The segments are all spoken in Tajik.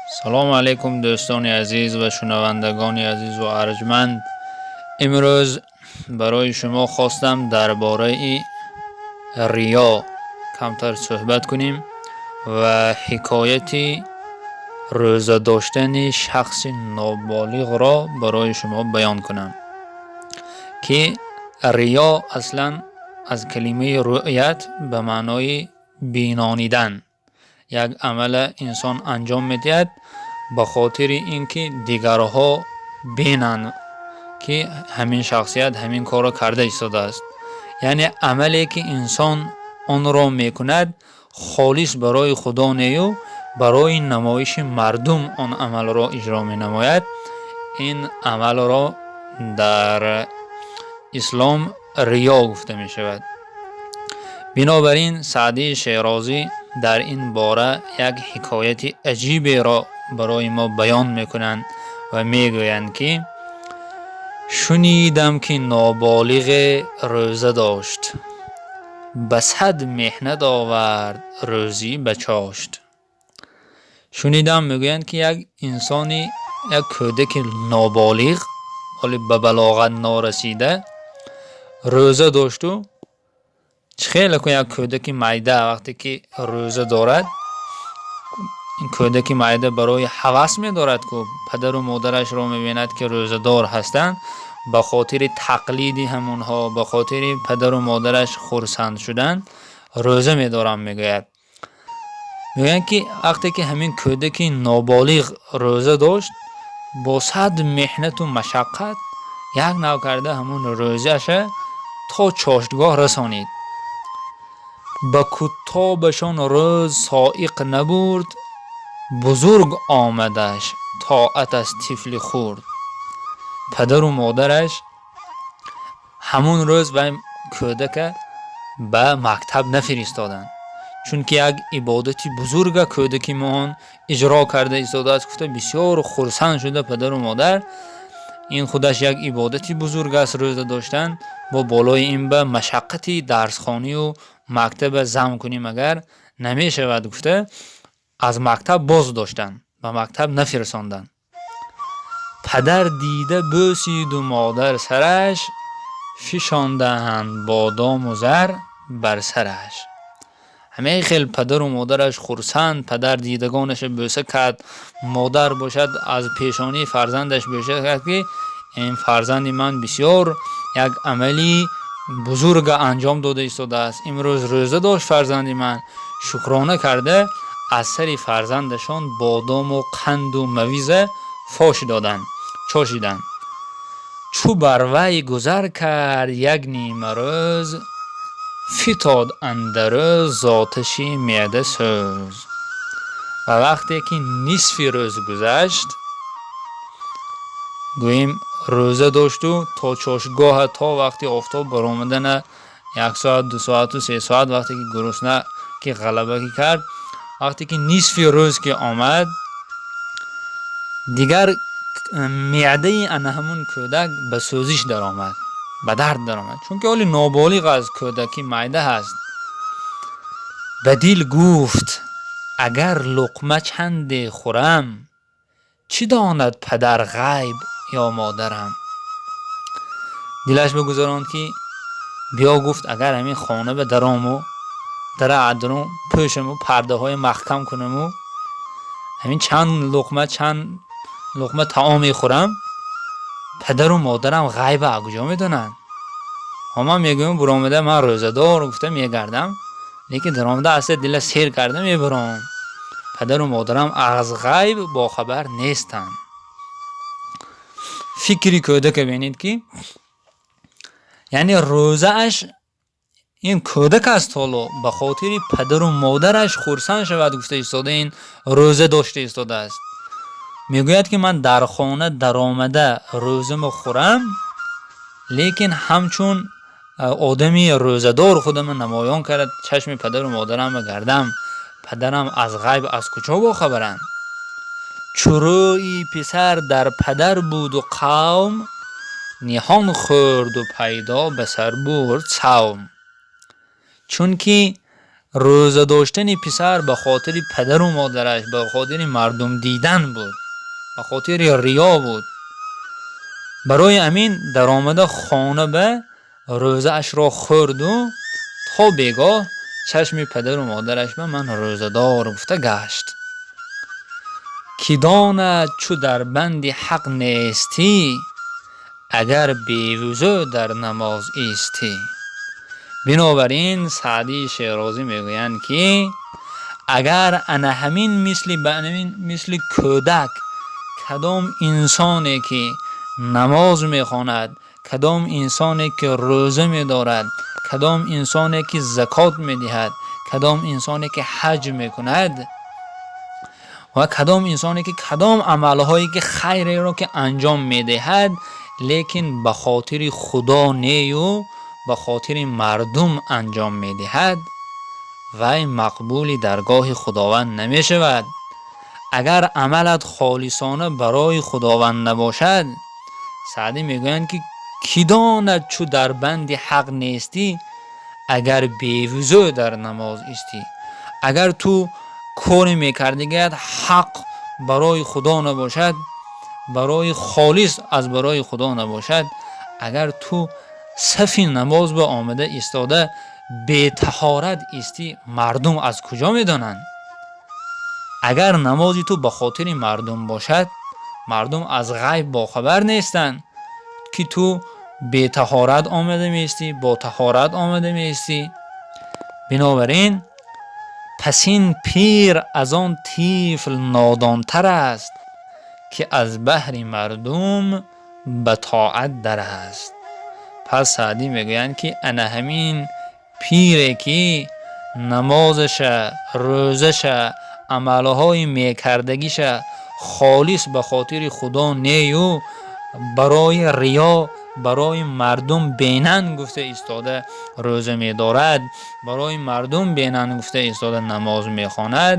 Салому алайкум, дӯстони азиз ва шунавандагони азизу арҷманд. Имрӯз барои шумо хостам дар бораи риё камтар суҳбат кунем ва ҳикояти рӯза доштани шахси ноболиғро барои шумо баён кунам, ки риё аслан аз калимаи рӯят, ба маънои бинонидан, як амала инсон анҷом медиҳад ба хотири ин ки дигарҳо бинанд, ки ҳамин шахсият ҳамин корро карда истодааст. Яъне амале ки инсон онро мекунад, холис барои Худо нею, барои намоиши мардум он амалро иҷро менамояд, ин амалро дар ислом риё гуфта мешавад. Бинобар ин Саъдии Шерозӣ дар ин бора як ҳикояти аҷиберо барои мо баён мекунанд ва мегӯянд, ки шунидам, ки ноболиғе рӯза дошт, ба сад меҳнат овард рӯзӣ ба чошт. Шунидам, мегӯянд, ки як инсони, як кӯдаки ноболиғ, ҳоли ба балоғат норасида, рӯза дошту. Чӣ хеле ку як кӯдаки майда вақте ки рӯза дорад, ин кӯдаки майда барои ҳавас медорад ку, падару модарашро мебинад, ки рӯзадор ҳастанд, ба хотири тақлиди ҳамонҳо, ба хотири падару модараш хурсанд шудан рӯза медорам, мегӯяд. Мегӯянд, ки вақте ки ҳамин кӯдаки ноболиғ рӯза дошт, бо сад меҳнату машаққат як нав карда ҳамон рӯзаша то чоштгоҳ расонид. Ба куттобашон рӯз соиқ набурд, бузург омадаш тоат аз тифли хурд. Падару модараш ҳамун рӯз вай кӯдака ба мактаб нафиристоданд, чунки як ибодати бузурга кӯдаки моон иҷро карда истодааст, гуфта бисёр хурсанд шуда падару модар. Ин худаш як ибодати бузург аст, рӯза доштан, бо болои ин ба машаққати дарсхонию мактаба зам кунем агар, намешавад, гуфта аз мактаб боз доштанд, ба мактаб нафирсонданд. Падар дида бӯсиду модар сараш, фишонданд бодому зар бар сараш. Ҳамаи хел падару модараш хурсанд, падар дидагонаша бӯса кард, модар бошад, аз пешонии фарзандаш бӯса кард, ки ин фарзанди ман бисёр як амали бузурга анҷом дода истодааст, имрӯз рӯза дошт фарзанди ман. Шукрона карда, аз сари фарзандашон бодому қанду мавиза фош доданд, чошиданд. Чӯ бар вай гузар кард як нимарӯз, фитод андарӯ зоташи меъда сӯз. Ва вақте ки нисфи рӯз гузашт, гӯем, рӯза дошту то чошгоҳа, то вақти офтоб баромадана, як соат, 2 соату 3 соат, вақте ки гурусна ки ғалаба ки кард, вақте ки нисфи рӯз ки омад, дигар меъдаи ана ҳамун кӯдак ба сӯзиш даромад, ба дард даромад, чунки ҳоли ноболиғ аст, кӯдаки майда ҳаст. Ба дил гуфт: агар луқма чанде хӯрам, чӣ донад падар ғайб ё модарам? Дилаш бигузаронд, ки биё, гуфт, агар ҳамин хона ба дарому, дара адру пӯшаму, пардаҳои маҳкам кунаму, ҳамин чанд луқма таом мехӯрам, падару модарам ғайба куҷо медонанд? Ҳо, ман мегӯям, буромада ман рӯзадор гуфта мегардам, лекин даромада аста дила сер карда мебаром, падару модарам аз ғайб бохабар нестанд. Фикри кӯдака бинед, ки яъне рӯзааш, ин кӯдак аст ҳоло, ба хотири падару модараш хурсанд шавад гуфта истода ин рӯза дошта истодааст. Мегӯяд, ки ман дар хона даромада рӯзамо хӯрам, лекин ҳамчун одами рӯзадор худама намоён кард, чашми падару модарамро гардам, падарам аз ғайб аз куҷо бохабаранд? Чу рӯи писар дар падар буду қавм, ниҳон хӯрду пайдо ба сар бурд савм. Чунки Рӯза доштани писар ба хотири падару модараш, ба хотири мардум дидан буд, ба хотири риё буд. Барои ҳамин даромада хона ба рӯзаашро хӯрду то бегоҳ чашми падару модараш ба ман рӯзадор гуфта гашт. Кӣ донад, чу дар банди ҳақ нестӣ, агар бевузӯ дар намоз истӣ. Бинобар ин Саъдии Шерозӣ мегӯянд, ки агар ана ҳамин мисли ба ҳамин мисли кӯдак кадом инсоне ки намоз мехонад, кадом инсоне ки рӯза медорад, кадом инсоне ки закот медиҳад, кадом инсоне ки ҳаҷ мекунад ва кадом инсоне ки кадом амалҳое ки хайреро ки анҷом медиҳад, лекин ба хотири Худо нею ба хотири мардум анҷом медиҳад, вай мақбули даргоҳи Худованд намешавад. Агар амалат холисона барои Худованд набошад, Саъдӣ мегӯянд, ки кӣ донад, чу дар банди ҳақ нестӣ, агар бевузӯ дар намоз истӣ. Агар ту коре мекардигият ҳақ барои Худо набошад, барои холис аз барои Худо набошад, агар ту сафи намоз ба омада истода бетаҳорат истӣ, мардум аз куҷо медонанд? Агар намози ту ба хотири мардум бошад, мардум аз ғайб бохабар нестанд, ки ту бетаҳорат омада меистӣ, бо таҳорат омада меистӣ. Бинобар ин пас ин пир аз он тифл нодонтар аст, ки аз баҳри мардум ба тоат дар аст. Пас Саъдӣ мегӯянд, ки ана ҳамин пире ки намозаша, рӯзаша, амалҳои мекардагиша холис ба хотири Худо нею барои риё, барои мардум бенанг гуфта истода рӯза медорад, барои мардум бенанг гуфта истода намоз мехонад,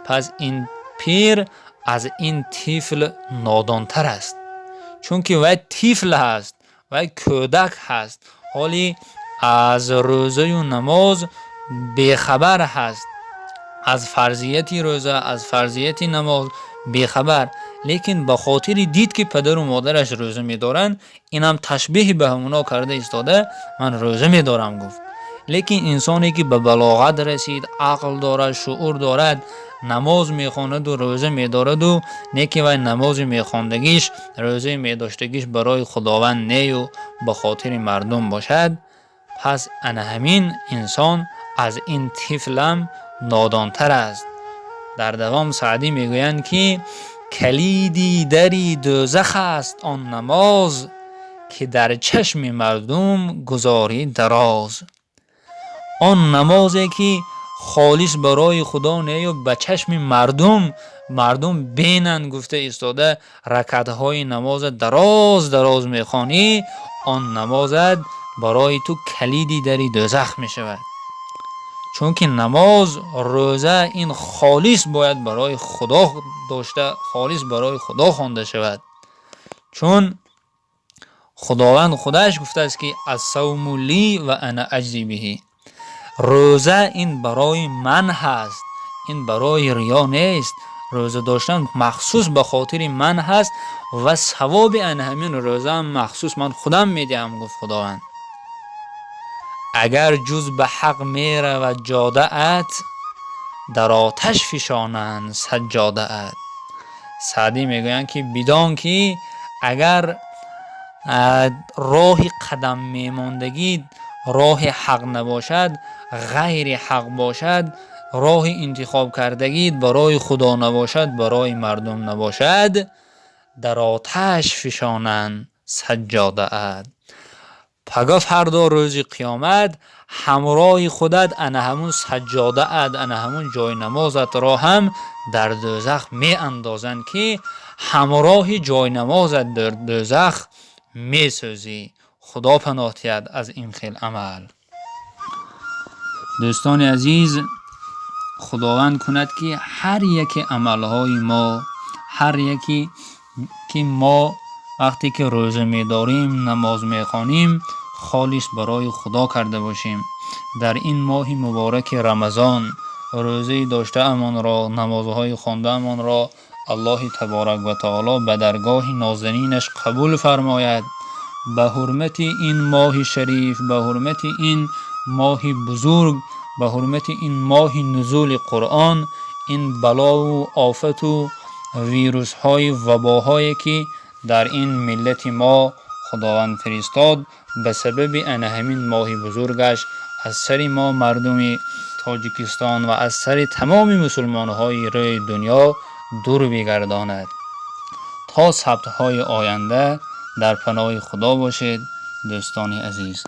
пас ин пир аз ин тифл нодонтар аст, чунки вай тифл ҳаст, вай кӯдак ҳаст, ҳоли аз рӯзаю намоз бехабар ҳаст, аз фарзияти рӯза, аз фарзияти намоз бехабар, лекин ба хотири дид, ки падару модараш рӯза медоранд, инам ташбеҳи ба ҳамоно карда истода ман рӯза медорам гуфт. Лекин инсоне ки ба балоғат расид, ақл дорад, шуур дорад, намоз мехонаду рӯза медораду, не ки вай намози мехондагиш, рӯзаи медоштагиш барои Худованд нею ба хотири мардум бошад, пас ана ҳамин инсон аз ин тифлам нодонтар аст. Дар давом Саъдӣ мегӯянд, ки калиди дари дӯзах аст он намоз, ки дар чашми мардум гузорӣ дароз. Он намозе ки холис барои Худо нею ба чашми мардум, мардум бенанд гуфта истода ракатҳои намоза дароз дароз мехонӣ, он намозат барои ту калиди дари дӯзах мешавад, чунки намоз, рӯза ин холис бояд барои Худо дошта, холис барои Худо хонда шавад, чун Худованд худаш гуфтааст, ки الصوم لي وأنا أجزي به. Рӯза ин барои ман ҳаст, ин барои риё нест. Рӯза доштан махсус ба хотири ман ҳаст ва савоби ана ҳамин рӯзаам махсус ман худам медиҳам, гуфт Худованд. Агар ҷуз ба ҳақ меравад ҷодаат, дар оташ фишонанд саҷҷодаат. Саъдӣ мегӯянд, ки бидон, ки агар роҳи қадам мемондагӣ роҳи ҳақ набошад, ғайри ҳақ бошад, роҳи интихобкардагит барои Худо набошад, барои мардум набошад, дар оташ фишонанд саҷҷодаат. Пага фардо рӯзи қиёмат ҳамроҳи худат ана ҳамун саҷҷодаат, ана ҳамун ҷойнамозатро ҳам дар дӯзах меандозанд, ки ҳамроҳи ҷойнамозат дар дӯзах месӯзӣ. Худо паноҳ диҳад аз ин хел амал. Дӯстони азиз, Худованд кунад, ки ҳар яке амалҳои мо, ҳар яке ки мо вақте ки рӯза медорем, намоз мехонем, холис барои Худо карда бошем. Дар ин моҳи мубораки Рамазон рӯзаи доштаамонро, намозҳои хондаамонро Аллоҳи таборак ва таоло ба даргоҳи нозанинаш қабул фармояд. Ба ҳурмати ин моҳи шариф, ба ҳурмати ин моҳи бузург, ба ҳурмати ин моҳи нузули Қуръон, ин балову офату вирусҳои вабоҳое, ки дар ин миллати мо Худованд фиристод, ба сабаби ана ҳамин моҳи бузургаш аз сари мо мардуми Тоҷикистон ва аз сари тамоми мусулмонҳои рӯи дунё дур бигардонад. То сабтҳои оянда дар паноҳи Худо бошед, дӯстони азиз.